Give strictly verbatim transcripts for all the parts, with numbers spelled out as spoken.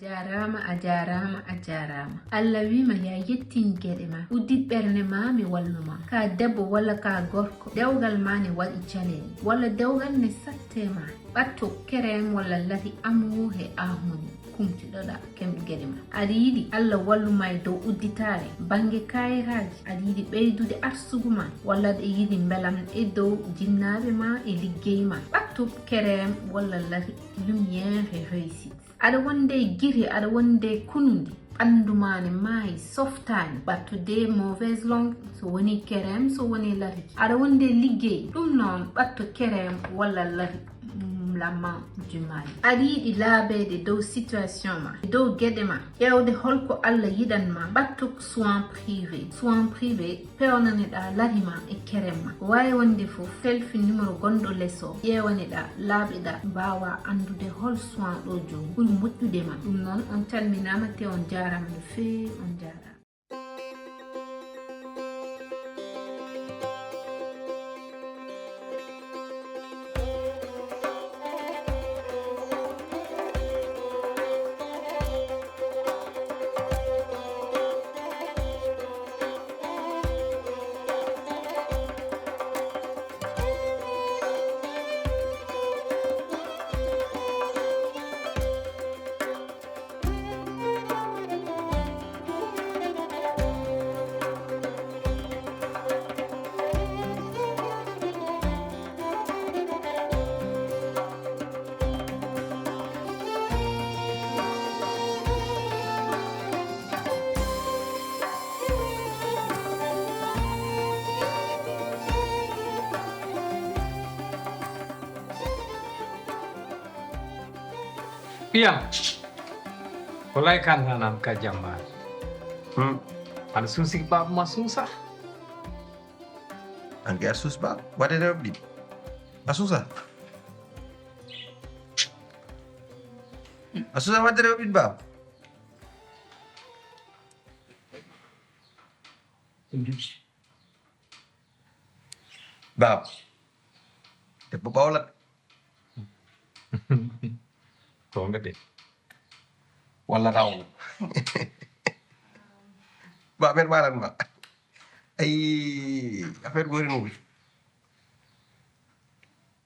Jaaraama, a jaaraama, a jaaraama. Allah wiima ya yettin geɗe ma. Uddit ɓernde ma, mi wallu ma. Ka debbo walla ka gorko, dewgal ma ne waɗi caɗeele. Walla dewgal ne satte ma. Ɓatto kerem walla lati amu he ahmoni. Kumtiɗoɗa kem geɗe ma. Aɗa yiɗi Allah wallu ma e dow udditaare bannge kayitaaji. Aɗa yiɗi ɓeydude arsugu ma. Walla aɗa yiɗi mbelam e dow jinnaaɓe ma e liggey ma. Ɓatto kerem walla lati lumière et réussite. Aɗa wonde giri, aɗa wonde kunundi, ɓanndu ma ne maayi, softaani, ɓatto de mauvaise langue, so woni kerem, so woni lariki. Aɗa wonde liggey, ɗum noon ɓatto kerem walla lari, mm, la main du mal. Aɗa yiɗi laabeede dow situation ma, dow geɗe ma, ƴeewde holko Allah yiɗan ma, ɓatto soin privé. Soin privé, peewnaneɗaa lari ma e kerem ma. Ko waawi wonde fof, selfie numéro gonɗo les o, ƴeewaneɗaa, laaɓeɗaa, mbaawaa anndude hol soin ɗo joom ɓuri moƴƴude ma. Ɗum noon, on calminaama te on jaaraama no feewi, on jaaraama. Ɓiyam, ko lay kan nanam ka jamma. Hmm. Aɗa suusi baaba ma suusa. An kay aɗa suusi baaba, waɗde rewɓe ɗiɗi. A suusa. A suusa waɗde rewɓe ɗiɗi baaba. Baaba. Debbo ɓawlat. Goonga de. Walla raw. Ba men walan ma. Ay, affaire goori no wuli.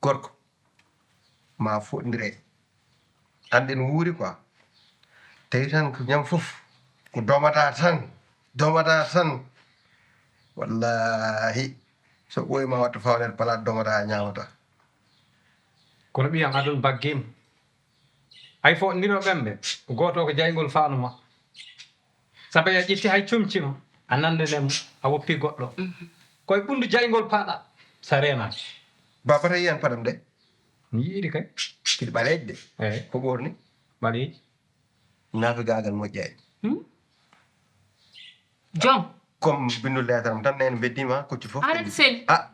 Gorko. Ma foɗndire. Annden wuuri quoi. Tawi tan ko ñam fof. Ko domata tan. Domata tan. Wallahi. So ɓooyi ma watta fawner palaat domata ñaamata. Kono ɓiyam adun baggim. Hay fo ndiro ɓemɓe, ko gooto ko jayngol faanu ma. Sabu a ƴetti hay comci ma, a nandane mo, a woppi goɗɗo. Koye ɓundu jayngol paɗa, sa renaki. Baba tawi yan paɗam de. Mi yiɗi kay. Kiɗi ɓaleeji de. Eyi. Ko ɓorni? Ɓaleeji. Naafigaagal moƴƴaani. Hmm? Jom. Comme bindu leetaram tan nene mbeddima koccu fof. Arrête sel. Ah.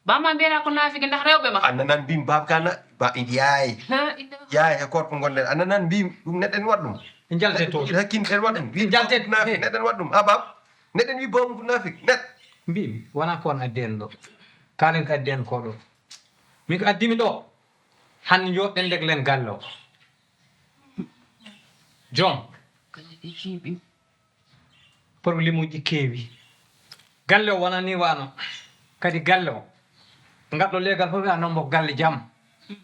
Bama mbiyata ko naafiki ndax rewɓe ma. A nanan mbimi baba kana ba yaay. La ilaha. Yaay e korko gonden. A nanan mbimi ɗum neɗɗen waɗ ɗum. Jalte to. Hakkin en waɗ ɗum. Jalte. Neɗɗen waɗ ɗum. Ha bab. Neɗɗen wi bom ko naafik. Net. Mbimi wona ko on addi en ɗo. Kalen ko addi en ko ɗo. Min ko addimi ɗo. Han yo ɓen ndek len galle o. Jom. Problème uji keewi. Galle o wonani wano. Kadi galle o. Ngadɗo legal fof wiya nombo galle jam.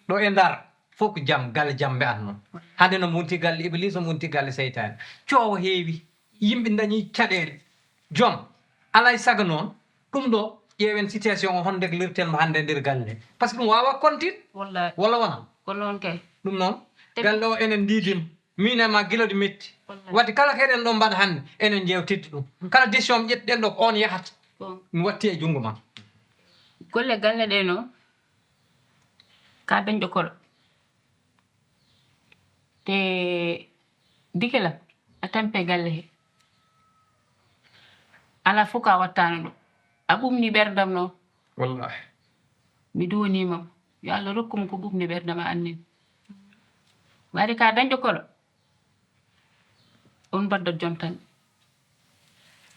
Ɗo e Ndar fof ko jam, galle jam mbe anno. Hande no monti galle Iblis, o monti galle seytane. Coowo heewi. Yimɓe dañi caɗeele. Jom. Alay sago noon. Ɗum ɗo, ƴeewen situation o honde lirtel mo hande nder galle. Parce que ɗum wawa kontin. Wallahi. Walla wona? Ko noon kay. Ɗum noon. Te galle o enen ndidim. Min e ma gila ɗi metti. Wallahi. Wadde kala ko eɗen ɗo mbaɗa hannde, enen jewtidde ɗum. Kala décision mo ƴettuɗen ɗo ko on yahata. Ko mi watti e junngo ma. Golle galle ɗe no, ka dañɗo kolo. Te dikela, a tampe galle he. Ala fof ka wattano ɗo. A ɓumni ɓerdam no. Wallahi. Mi duwaniima mo. Yo Allah rokku mo ko ɓumni ɓerdam a annin. Waɗi ka dañɗo kolo. On mbaddat jontan.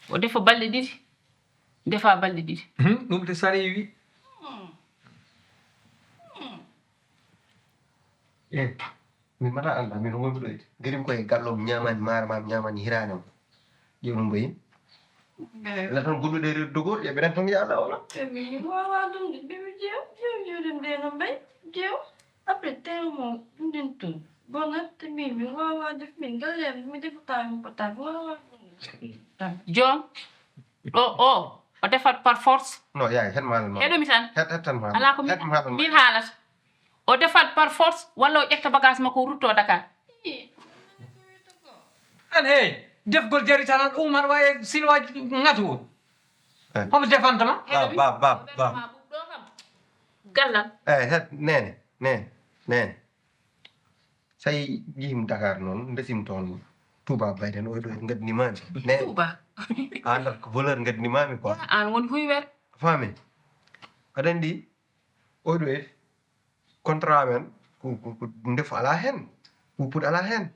O defa balɗe ɗiɗi. Defa balɗe ɗiɗi. Hmm, ɗum de sariwi. Eh. Min mata annda, min wonɓe ɗo. Gari mi koye gallo, mi ñaamaani maaro ma, mi ñaamaani hiraande ma. Ƴeew no mboyi. La tan gonnude e dogoor, ƴeew ɓeɗen tan ya Allah wala. E min mi wawa ɗum de, ɓe mi ƴeew, ƴeew, ƴeew ɗum de no mbay, ƴeew. Après, teew mo ɗum ɗin tun. Bon, natte min, mi wawa def min, galle am, mi defata mi pota, mi wawa ɗum de. Joom, ɗo o, o defat par force. No, yaay, het maal ma. Heɗo mi tan. Het, het tan maal. Ala ko mi, het maal ma. Min haalata. O defat par force, walla o ƴetta bagage makko, o rutto Dakar. An hey, defgol jari tan, an Umar waye silwa ngatu. Eh. Homo defanta ma? Ba, ba, ba, ba. Gallal. Eh, het, nene, nene, nene. Say jihim Dakar noon, ndesim toon Touba Bayden, oy ɗo en ngaddinimami. Nene. Touba. An ko voleur ngaddinimami quoi. An woni huywere. Faami? Aɗa anndi, oy ɗo e contrat men, ko, ko, ko ndef ala hen, ko put ala hen.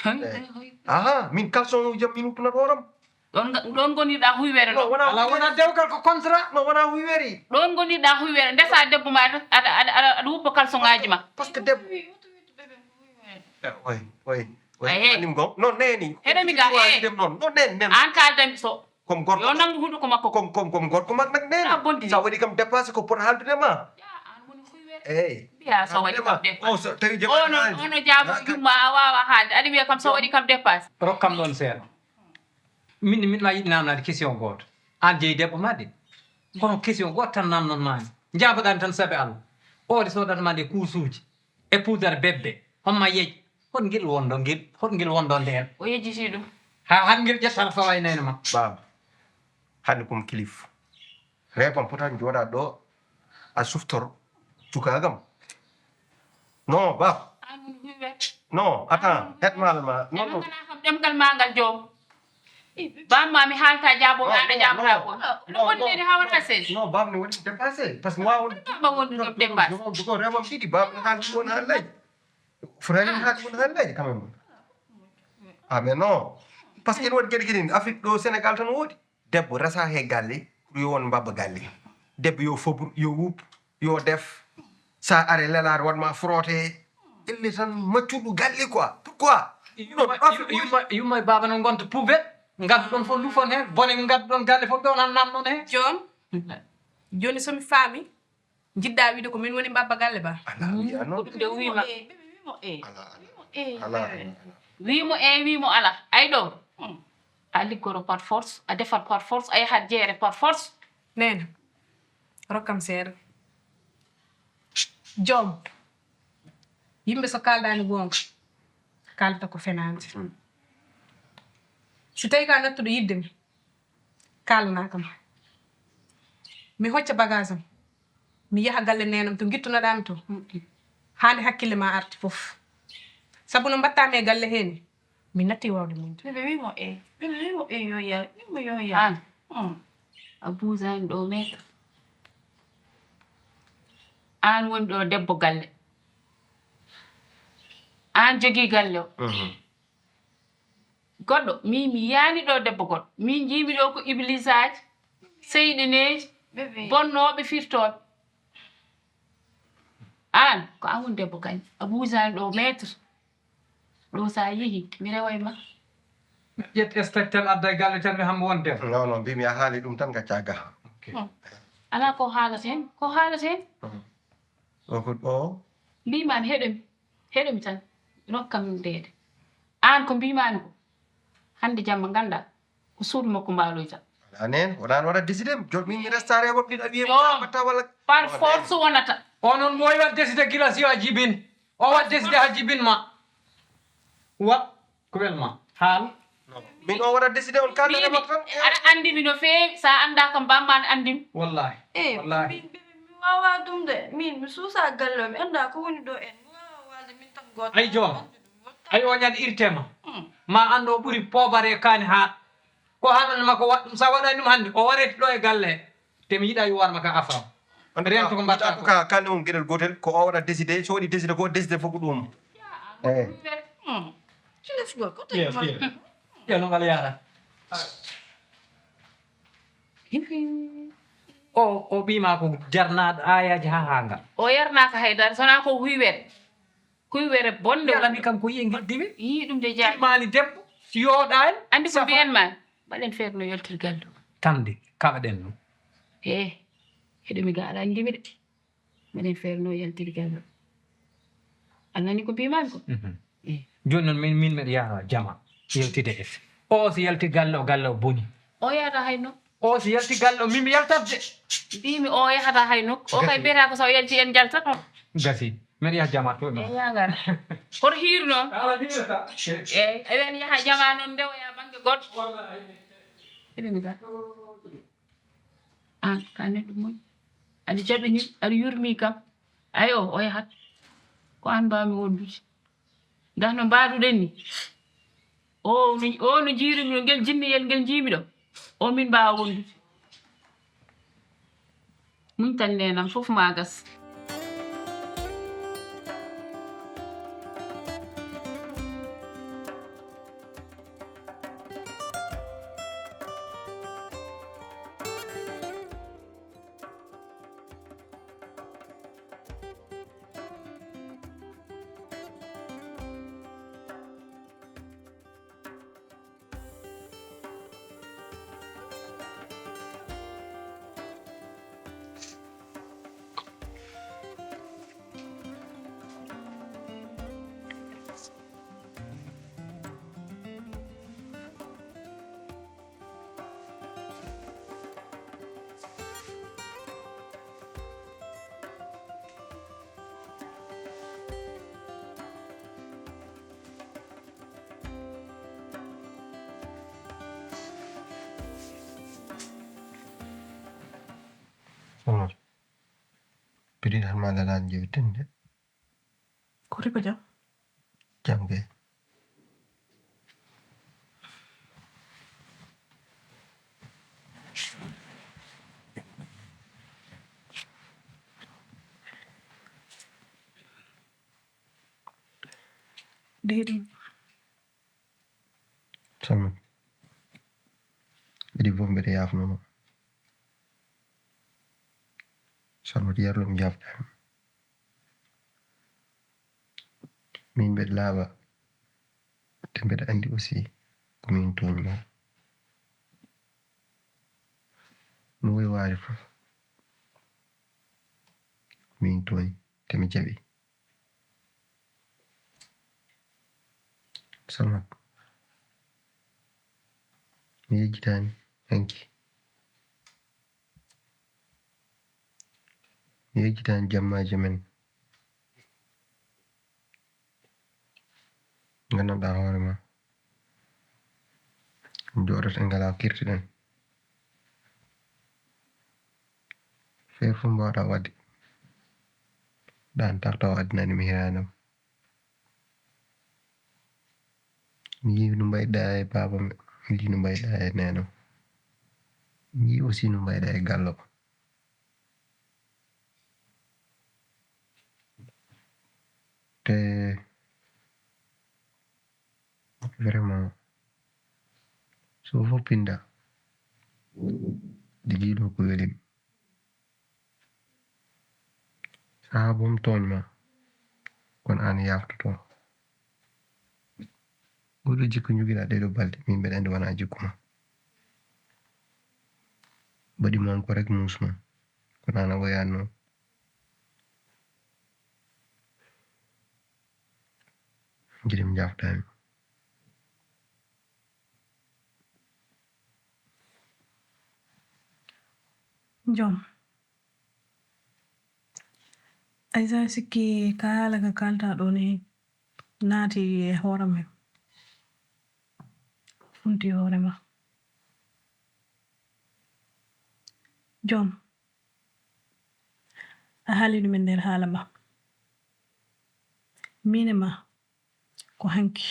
Eh. Aha, min caleçon o jam min wuttunat hooram. Ɗon ga-, ɗon gonirɗa huywere. No, ɗon. Wona ala, wona huywere. Dewgal ko contrat. No, wona huywere. Ɗon gonirɗa huywere. Ndesa debbo ma, aɗa, aɗa, aɗa, aɗa wuppa caleçon ngaji ma. Parce que debbo. Eh, oy, oy, oy. Ay, hey. Anim gom. No, neni. Heɗo mi ga, eh. Dem non. No, nen, nen. An kaldami so. Comme gorko. Yo nangu hunduko makko. Comme, comme, comme gorko mak nak nen. A bondi. Sa waɗi kam dépassé ko pot haldude ma. Ya, an woni huywere. Ey. Biya so waɗi kam dépassé. O so tawi jam. Ono, ono jaabo yumma a wawa haalde. Aɗa wiya kam so waɗi kam dépassé. Rokkam ɗon seeɗa. Min, min ma yiɗi namnade question gooto. An jeyi debbo ma de. Kono question gooto tan namnon mami. Jaaboɗami tan sabi Allah. O de sodata ma de kuusuuji. E puudar bebbe. Homma yeƴ. Hot ngel wondo ngel, hot ngel wondo nden. O yejjiti ɗum. Ha, han ngel ƴettata fawa e nene ma. Baaba. Hande ko mo kilif. Reeban potan jooɗa ɗo. A suftor. Cukagam. Non, baaba. An woni huywere. Non, attends. Het maal ma. Non, non. Nangana kam ɗemgal ma ngal joom. Bamma mi haalta jaabo ma aɗa jaabata ko. No, no, no, no, woni nene hawata ses. Non, bamne woni dépassé. Parce que wawa. Baba woni ɗum dépassé. Ko reeban ɗiɗi, bamne haalti won haalay. Frère, haalti won haalay quand même. Ah, mais non. Parce que en won gede gede Afrique ɗo Sénégal tan woodi. Debbo resa he galle, pour yo won mbabba galle. Debbo yo fobru, yo wup, yo def. Sa are lelaare wonma frotte. Elle tan maccuɗo galle quoi. Pourquoi? Yumma, yumma, yumma e baba no gonta poubelle. Ngadduɗon fof lufon hen. Bone ngadduɗon galle fof ɓe onan namnon hen. Joom. Joni so mi faami, jiɗɗa wiide ko min woni mbabba galle ba? Ala, wiya noon. Ko ɗum de wiima. Wimo e, wimo e. Ala, ala. Wimo e. Ala, ala, ala. Wimo e, wimo ala. Ay ɗo. Hmm. A liggoro par force, a defat par force, a yahat jeere par force. Nena, rokkam seeɗa. Joom, yimɓe so kaalɗaani goonga, kaalata ko fenaande. Mm. Si tawii ko a nattuɗo yiɗde mi, kaalanaa kam. Mi hocca bagage am, mi yaha galle neenam to ngittunoɗaa mi to. Mm. Haa nde hakkille ma arti fof. Sabu no mbaɗtaa mi e galle hee ni, mi natti waawde muñde. Ɓe wii mo eey. Ɓe wii mo eey, yo yar. Wii mo yo yar. Aan. Mm. A buusaani ɗo meetar. Aan woni ɗo debbo galle. Aan jogii galle o. Mhm. Goɗɗo, min mi yiyaani ɗo debbo goɗɗo. Min njiimi ɗo ko iblisaaji, seyɗeneeji, bonnooɓe, firtooɓe. Aan, ko aan woni debbo galle. A buusaani ɗo meetar. Ɗo sa yehi, mi reway ma. Ƴet spectacle adda e galle tan mi hambo won debbo. Non, non, mbimi a haali ɗum tan gacca ga. Ok. Hmm. Ala ko haalata hen, ko haalata hen. Hmm. O ko ɗo. Mbimami heɗomi, heɗomi tan. Rokkam ndeede. Aan ko mbimami ko. Hande jamma ganda ko suudu makko mbaloyta. Ala nen, wona an waɗa décidé. Joni min mi resta rewam ɗin a wiye mi batta walla. Par force wonata. Onon mo waɗa décidé gila si a jibin. O waɗ décidé ha jibin ma. Waɗ ko wel ma. Haal. Min o waɗa décidé on kalɗa remoto tan. Aɗa andi mi no feewi, sa anda kam bamma an andi mi. Wallahi. Eh, wallahi. Min, min, mi wawa ɗum de. Min, mi suusa galle o, mi anda ko woni ɗo en. Mi wawa walde min tan goto. Ay joom. Ay o ñande irtema. Hmm. Ma ando ɓuri poobare kaani ha. Ko haɗan ma ko waɗ ɗum. Sa waɗani ɗum hande, o warete ɗo e galle. Te mi yiɗa yo warma ka afam. Rento ko mbaɗɗa ko. Ka, kalde mum geɗel gotel, ko o waɗa décidé, so waɗi décidé ko, décidé fof ko ɗum. Eh. Hmm. Yes, yes. Yo no ngal yara. O, o ɓiima ko jarnaɗo ayaji ha ha ngal. O yarnaka haydara, sona ko huywere. Kuy were bonde. Yalani kam ko yiye ngiddiɓe. Yii ɗum de jaaɗi. Maani debbo yooɗaani. Anndi ko mbiyen ma. Mbaɗen feere no yaltirgal ɗo. Tamde kaɓaɗen ɗum. He heɗo mi ga aɗa anndi mi de. Mbaɗen feere no yaltirgal ɗo. A nani ko mbimami ko? Mhm. Eh. Jooni noon min min mbeɗa yaha jama yewtide e o so yalti galle o galle o boni. O yahata hayno. O so yalti galle o min mi yaltat de. Mbimi o yahata hayno. O kay mbiyata ko so o yalti en jaltat on. Gasi. Mbeɗa yaha jama to ɗum. Eyi yaa ngar. Hoto hiiru noon. Ala hiirata. Eyi eɗen yaha jama noon ndewoya bannge goɗɗo. Eɗen ngar. An ka neɗɗo moƴƴo. Aɗa jaɓini aɗa yurmi kam. Ayo o yahat. Ko an mbawmi wondude. Ndah no mbaɗuɗen ni. O no o no jiirumi no ngel jinniyel ngel njiimi ɗo. O min mbaawa wondude. Muñ tan neenam fof ma gas. Sono piɗi tan ma lalaani jewi tende. Kori ko jam? Jam kay. Deeɗi. Salma. Ɗiɗi fof mbeɗa yaafnoma. Salma yarlo mi jaafɗaama. Min mbeɗa laaɓa te mbeɗa anndi aussi ko min tooñi ma. No woy waali fof ko min tooñi te mi jaɓi. Salma, mi yejjitaani hanki. Mi yejjitaani jammaaji men. Nganndanɗaa hoore ma. Jooɗoto en ngalaa kirtiɗen. Feere fof mbaawɗaa waɗde. Ɗaan tartaw addinani mi hiraanam. Mi yii no mbayɗa e baaba mi mi yii no mbayɗa e neno mi yii aussi no mbayɗa e gallo te vraiment so fof pinda ɗi jiiɗo ko welim Sahaa boom tooñ ma kono aan yaaftoto. Oɗo jikku njogiɗa ɗeɗo balɗe min mbeɗa andi wona jikku ma. Mbaɗi moom ko rek muus ma kono aan a woyaani noon. Jiɗi mi jaaftaami. Joom Aisa sikki ka haala ka kalta ɗo ni naati e hoore men funti hoore ma joom a haalino min nder haala ma min e ma ko hanki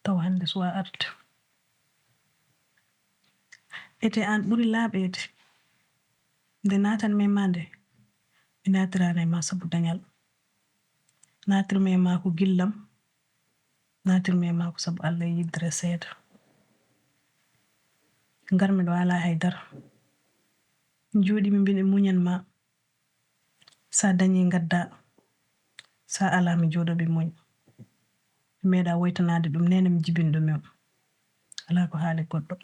taw hannde suwa arde ete aan ɓuri laaɓeede nde naatan men ma nde mi naatiraani e ma sabu dañal naatirmi e ma ko gillam naatirmi e ma ko sabu allah e yiddere seeɗa ngarmi ɗo alaa hay dara jooɗimi mbiɗa muñan ma Sa dañi ngadda, Sa alaa mi jooɗo mi muñ. Mi meeɗa woytanaade ɗum, neene mi jibin ɗum. Alaa ko haali goɗɗo.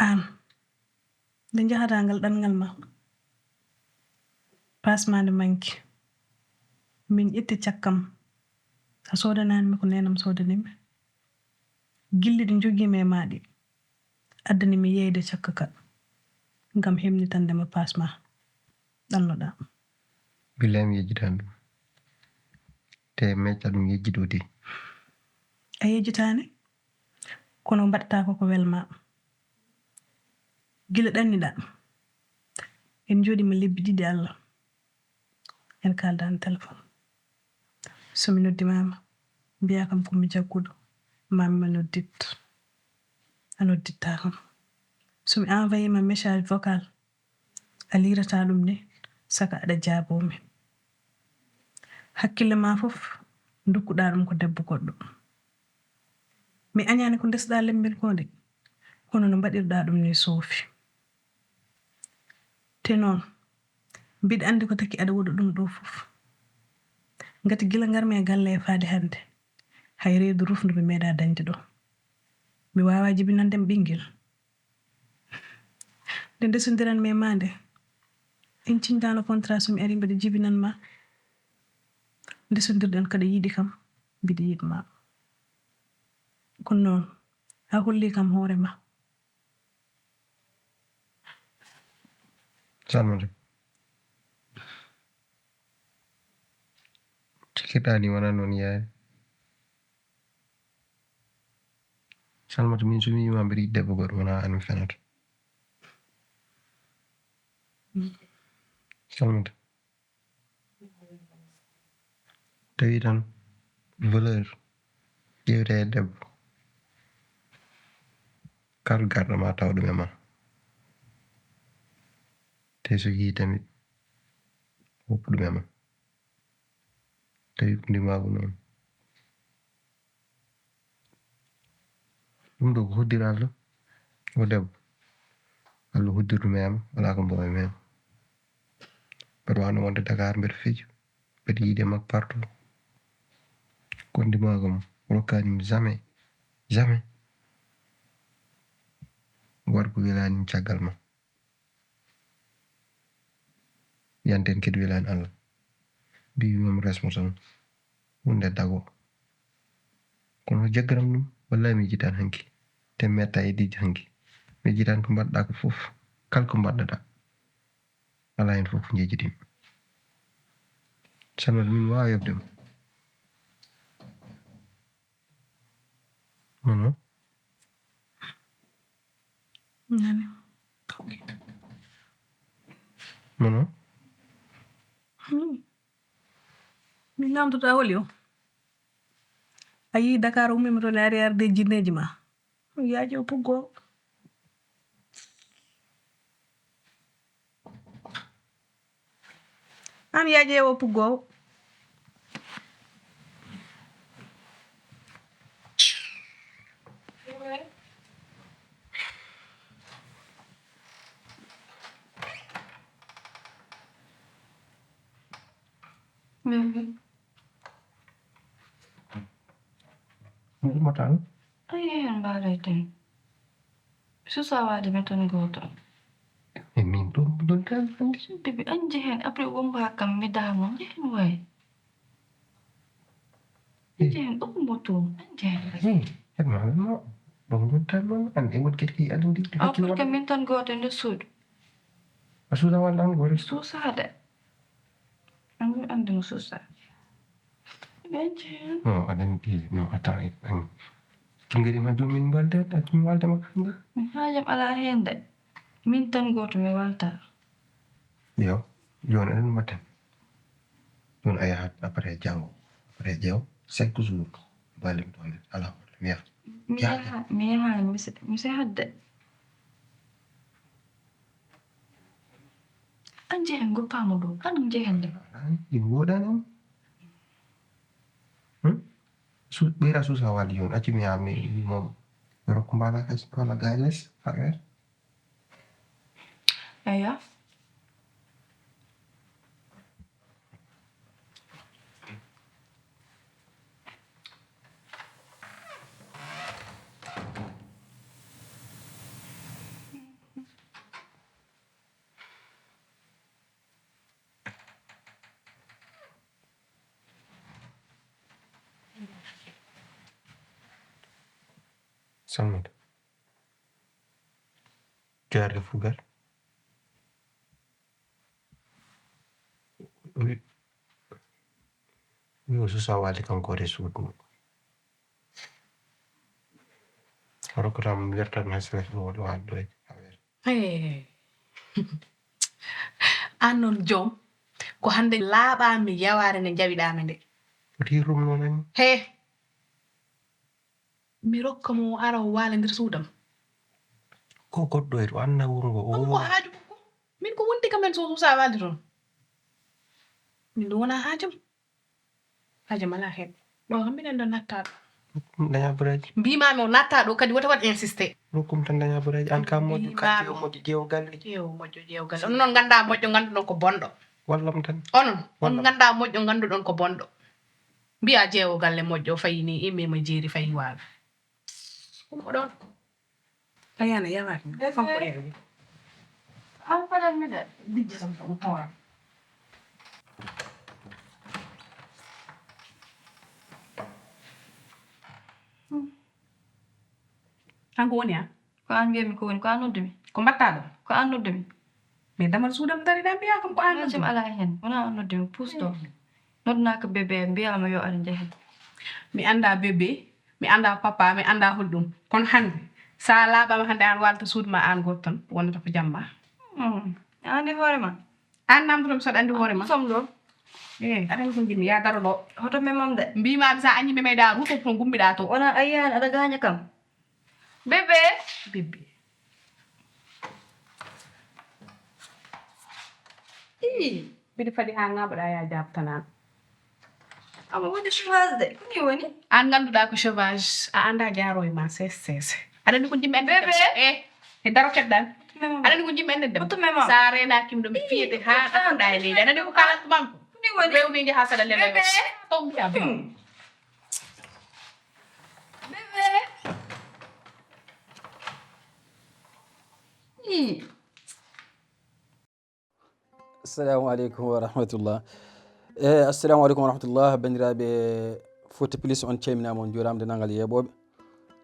Aan, nde njahataa ngal ɗanngal ma, paas ma nde manki. Min ƴetti cakkam. A soodanaani mi ko neenam soodani mi. Gilli ɗi njogii mi e maa ɗi, addani mi yeeyde cakka ka, ngam hemnitande ma paas ma ɗannoɗaa. Billahi mi yejjitaani ɗum. Te mi mecca ɗum yejjitude. A yejjitaani? Kono mbaɗataa ko ko welmaa. Gila ɗanniɗaa, en njooɗiima lebbi ɗiɗi Allah. En kaaldaani téléphone. So mi noddimaama, mbiyaa kam ko mi jagguɗo, maa mi noddit. A nodditta kam. So mi envoyé ma message vocal, a liirataa ɗum ni, saka aɗa jaaboo mi. Hakkille ma fof, ndokkuɗaa ɗum ko debbo goɗɗo. Mi añaani ko ndesɗaa lemmbil koo nde, kono no mbaɗirɗaa ɗum ni soofi. Te noon, mbiɗa anndi ko taki aɗa waɗa ɗum ɗoo fof. Ngati gila ngarmi e galle e faade hannde, hay reedu rufndu mi meeɗaa dañde ɗoo. Mi waawaa jibinande ma ɓinngel. Nde ndesondiran mi e maa nde, en ciñdaano contrat, so mi arii mbeɗa jibinan ma. Ndesondirɗen kaɗa yiɗi kam, mbiɗa yiɗ ma. Kono noon, a holli kam hoore ma. Salmata. Cikirɗaa ni wonaa noon yaay. Salmata, min so mi wiima mbiɗa yiɗi debbo goɗɗo, wonaa aan mi fenata. Salmata. Tawi tan valeur ƴeewte e debbo. Kala garɗo ma taw ɗum e ma. Te so yii tamit woppu ɗum e ma. Tawi ko ndimaagu noon. Ɗum ɗo ko hoddiral ɗo. O debbo. Allah hoddirdu mema, alaa ko mbawi mema. Mbeɗa wano wonde Dakar, mbeɗa fija, mbeɗa yiide makko partout. Ko ndimaagu mo, rokkaani mi jamais, jamais. Waɗ ko welaani mi caggal ma. Yanten kadi welaani Allah. Mbiimi mom resmo tan. Hunde dago. Kono jaggaram ɗum, wallahi mi yejjitan hanki. Te mi metta e idiji hanki. Mi yejjitan ko mbaɗɗa ko fof. Kala ko mbaɗɗaɗa. Alaa heen fof ko njejjitimi. Salmata, min waawa yoɓde ma. Mono? Nani? Mono? Hmm. Mi namdoto a holi o? A yii Dakar, ummima toon, a ari arde jinneeji ma. Yaaji o puggo. An yaa ƴeewo puggoowo. Mi ummata ɗum. Ayi, heen mbaɗay tan. Susa waade mi tan gooto. E min ɗum ɗon tan hannde. Bibi an jehen, après womba kam mi daamo, jehen waay. Eh. Jehen ɗum mo to, an jehen. Eh, het ma, no, ɗum ɗon tan noon, an e won kadi aɗa ndi. Après kam min tan gooto nder suudu. A suusa walla an gooto? Suusaade. An mi anndi mo suusa. Ɓen jehen. Non, aɗa anndi, non, attends, an. Kingari ma joom min mbalde, accu mi walde makko hannde. Mi haajam alaa heen de. Min tan gooto mi walta. Yo, jooni aɗa anndi mbaɗten. Jooni a yahat après janngo. Après ƴeew, cinq jours. Mbalde mi toon, alaa problème, yahat. Mi yaha, mi yaha, mi se-, mi sehat de. An jehen goppaama ɗo, an jehen de. Ay, ɗum woɗani on. Hmm? Su-, ɓeyra suusa walde jooni, accu mi yaa mi, mi mom. Mi rokku mbaala kas, walla gaay les, haɓe. Eya. Sammata. Joorɗe fugal. Wi, wi o susa waalde kanko e suudu mum. Rokkotam wertan hay so wiyata ɗum walla waalde ɗo e affaire. Hey. Aan noon joom, ko hannde laaɓaami yawaare nde njawiɗaami nde. Foti rumno nani? He. Mi rokka mo o ara o waala nder suudam. Ko goɗɗo e to anna wuro ngo o. Ɗum ko haaju makko. Min ko wondi kam en so susa waalde toon. Min ɗum wona haajam. Haajam alaa heen. Ɗo kam minen ɗo natta ɗo. Ɗum daña baraji. Mbiimaami o natta ɗo kadi wota waɗ insisté. Ɗum kum tan daña baraji. An kam moƴƴo kadi o moƴƴo ƴeewo galle. Ƴeewo moƴƴo ƴeewo galle. Onon noon nganndaa moƴƴo ngannduɗon ko bonɗo. Wallam tan. Onon on nganndaa moƴƴo ngannduɗon ko bonɗo. Mbiya ƴeewo galle moƴƴo fayi ni imme mo jeeri fayi waalo. Ɗum ko ɗon. Ayana yawani. Kanko ƴeewi. An fadan mi de. Dijja tan ko hoore. Kanko woni an? Ko an mbiyami ko woni, ko an noddumi. Ko mbaɗɗa ɗo? Ko an noddumi. Mais damal suudam dariɗa mbiya kam ko an noddumi. Alaa heen, wona an noddumi, puus ɗo. Noddanaaka bébé, mbiyama yo ar njahen. Mi annda bébé, mi annda papa, mi annda holɗum. Kono hannde, sa laaɓama hannde an walta suudu ma an gooto tan, wonata ko jamma. Hmm. A andi hoore ma? An namdoto mi saɗa andi hoore ma. Som ɗo. Eh, aɗa andi ko jinmi, ya daro ɗo. Hoto memam de. Mbimami sa añi memeyɗa ruto to gummiɗa to. Wona ayani, aɗa gaña kam. Bébé. Bébé. Ii. Mbiɗa faɗi ha ŋaɓɗa ya jabtanan. Ama woni chauffage de, ko ni woni? An ngannduɗa ko chauffage, a anda jaro e ma ses ses. Aɗa andi ko jimmi ende dem. Bébé. Eh, e daro keddan. Aɗa andi ko jimmi ende dem. Sa rena kim ɗo mi fiyete ha ɗaɗɗa e leydi. Aɗa andi ko kalan ko mam. Ko ni woni? Rewmi jaha saɗa lelo. Bébé. To mi abi. Hmm. Bébé. Ii. Assalamu aleykum wa rahmatullah. Eh, assalamu aleykum wa rahmatullah, banndiraaɓe Fouta Plus, on calminaama, on njuuraama, denndaangal yeeɓooɓe.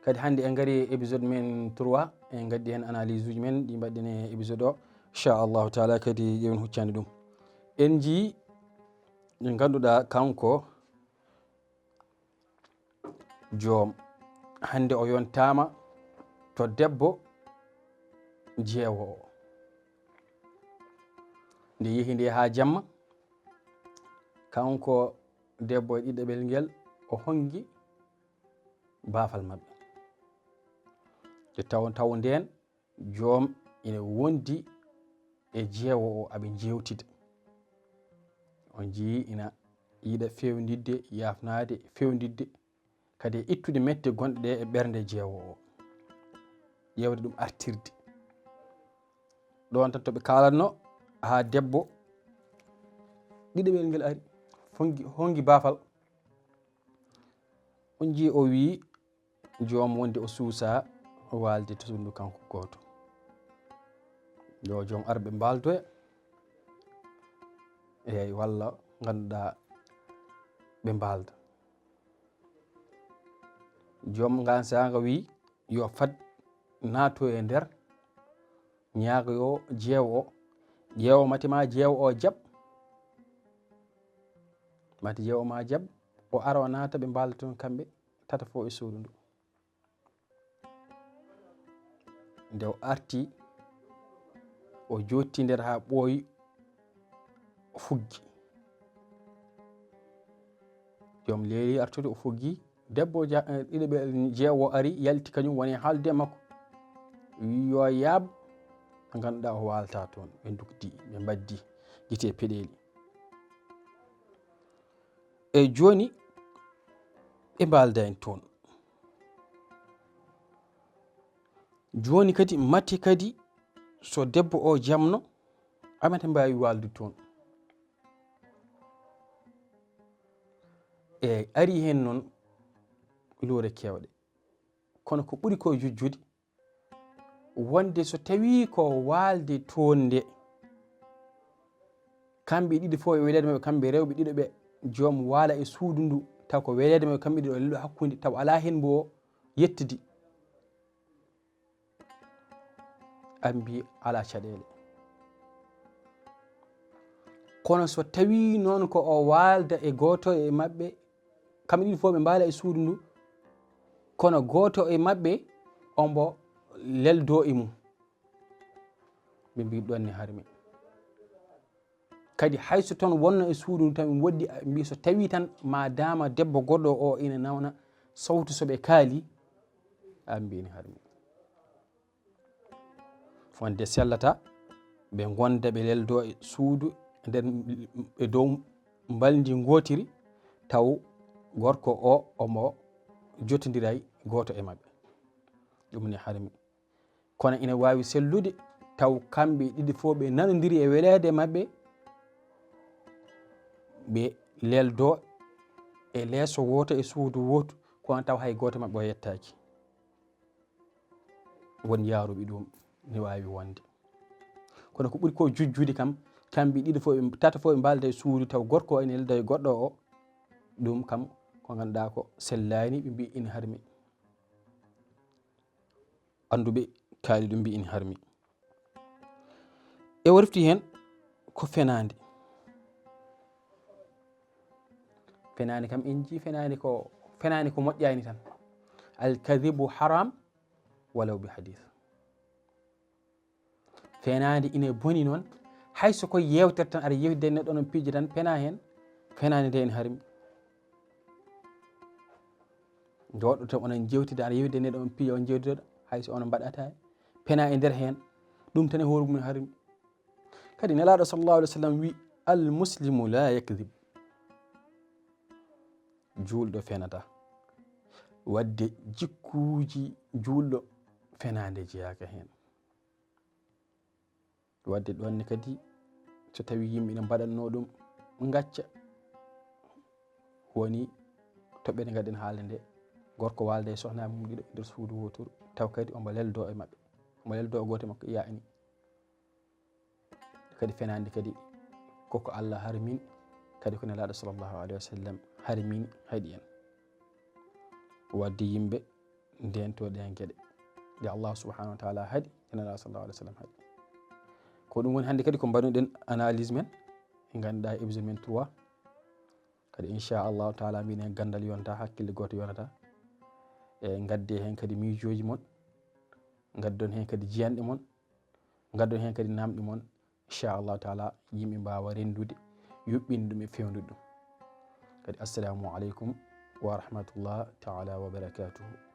Kadi hannde en ngarii e épisode men trois, en ngaddi heen analyse uji men ɗi mbaɗɗen e épisode o. Inchallahu taala kadi ƴeewen huccande ɗum. En njii, nde ngannduɗaa kanko joom, hannde o yontaama to debbo jeewo o. Nde yehi nde haa jamma, kanko debbo e ɗiɗaɓel ngel o honngi baafal maɓɓe. Nde taw, taw ndeen joom ina wondi e jeewo o, aɓe njeewtida. On njii ina yiɗa fewndidde, yaafnaade, fewndidde, kadi e ittude mette gonɗe ɗe e ɓernde jeewo o. Ƴeewde ɗum artirde. Ɗoon tan to ɓe kaalatno, haa debbo ɗiɗaɓel ngel ari, fongi, hongi baafal. On njii o wii, joom wonde o suusa waalde to suudu kanko gooto. Yo joom ar ɓe mbaaldoya. Eey, walla ngannduɗaa ɓe mbaalda. Joom ngaan saanga wii, yo fad naato e nder, ñaagoyo jeewo o. Jeewo mate ma jeewo o jaɓ. Mate jeewo ma jaɓ, o ara o naata ɓe mbaalda toon kamɓe tata fof e suudu ndu. Nde o arti, o jootti nder haa ɓooyi, o fuggi. Joom leeli artude, o fuggi. Debbo ja-, eh, ɗiɗo ɓe, jeewo ari, yalti kañum woni haaldude e makko. Wi yo yaab, ɓe ngannduɗaa o waalata toon. Ɓe ndukdi, ɓe mbaddi gite e peɗeeli. E jooni, ɓe mbaalda en toon. Jooni kadi, mate kadi, so debbo o jamno, amete mbaawi waaldude toon. Eey, arii heen noon, iloore keewɗe. Kono ko ɓuri ko jojjude, wonde so tawii ko waalde toon nde, kamɓe ɗiɗo fof e weleede maɓɓe, kamɓe rewɓe ɗiɗo ɓe, joom waala e suudu ndu, taw ko weleede maɓɓe kamɓe ɗiɗo, lelɗo hakkunde, taw alaa heen mbo yettidi. An mbi alaa caɗeele. Kono so tawii noon ko o waalda e gooto e maɓɓe, kamɓe ɗiɗi fof ɓe mbaala e suudu ndu, kono gooto e maɓɓe ombo leldo e mum, ɓe mbi ɗon ne harmi. Kadi hay so toon wonno e suudu ndu tan, ɓe woɗɗi, mbi so tawii tan ma daama debbo goɗɗo o ina nawna sawtu so ɓe kaali, a mbi ina harmi. Wonde sellata ɓe ngonda ɓe leldo e suudu e nder, e dow mbalndi ngootiri, taw gorko o omo jottondiray gooto e maɓɓe. Ɗum ne harmi. Kono ina waawi sellude taw kamɓe ɗiɗi fof ɓe nanondiri e weleede maɓɓe, ɓe leldo e leeso wooto e suudu wootu, kono taw hay gooto maɓɓe o yettaaki. Won yaaruɓe ɗum ne waawi wonde. Kono ko ɓuri ko jujjude kam, kamɓe ɗiɗo fof, ɓe tata fof ɓe mbaalda e suudu taw gorko o ene lelda e goɗɗo o, ɗum kam ko ngannduɗaa ko sellaani, ɓe mbi ina harmi. Annduɓe kaali ɗum mbi ina harmi. E o refti heen ko fenaande. Fenaande kam en njii fenaande ko, fenaande ko moƴƴaani tan. Al kadibu haram walaw bi hadith. Fenaande ina boni noon, hay so ko yeewtere tan aɗa yeewtida e neɗɗo onon piija tan pena heen, fenaande nde ene harmi. Jooɗo tan onon njeewtida aɗa yeewtida e neɗɗo on piija on njeewtidoɗo, hay so onon mbaɗata pena e nder heen, ɗum tan e hoore mum harmi. Kadi Nelaaɗo sallallahu alaihi wasallam wi, al muslimu la yakdib. Juulɗo fenata. Wadde jikkuuji juulɗo fenaande jeyaaka heen. Wadde ɗoon ne kadi so tawii yimɓe ina mbaɗatnoo ɗum ngacca, woni toɓɓere ngaɗen haalde nde, gorko waalda e sohna mum ɗiɗo e nder suudu wooturu, taw kadi omo leldo e maɓɓe, omo leldo e gooto e maɓɓe, yaani. Kadi fenaande kadi koko Allah harmini, kadi ko Nelaaɗo sallallahu alaihi wasallam harmini, haɗi en. Wadde yimɓe ndento ɗeen geɗe ɗe Allah subhanahu wa taala haɗi, e Nelaaɗo sallallahu alaihi wasallam haɗi. Ko ɗum woni hannde kadi ko mbaɗuɗen analyse men, e ngannduɗaa épisode men trois. Kadi inchallahu taala mbiɗen ganndal yonta, hakkille gooto yonata. E ngadde heen kadi miijooji mon, ngaddon heen kadi jiyanɗe mon, ngaddon heen kadi namɗe mon. Inchallahu taala yimɓe mbaawa renndude, yuɓɓinde ɗum e fewndude ɗum. Kadi assalamu aleykum wa rahmatullah taala wa barakatuhu.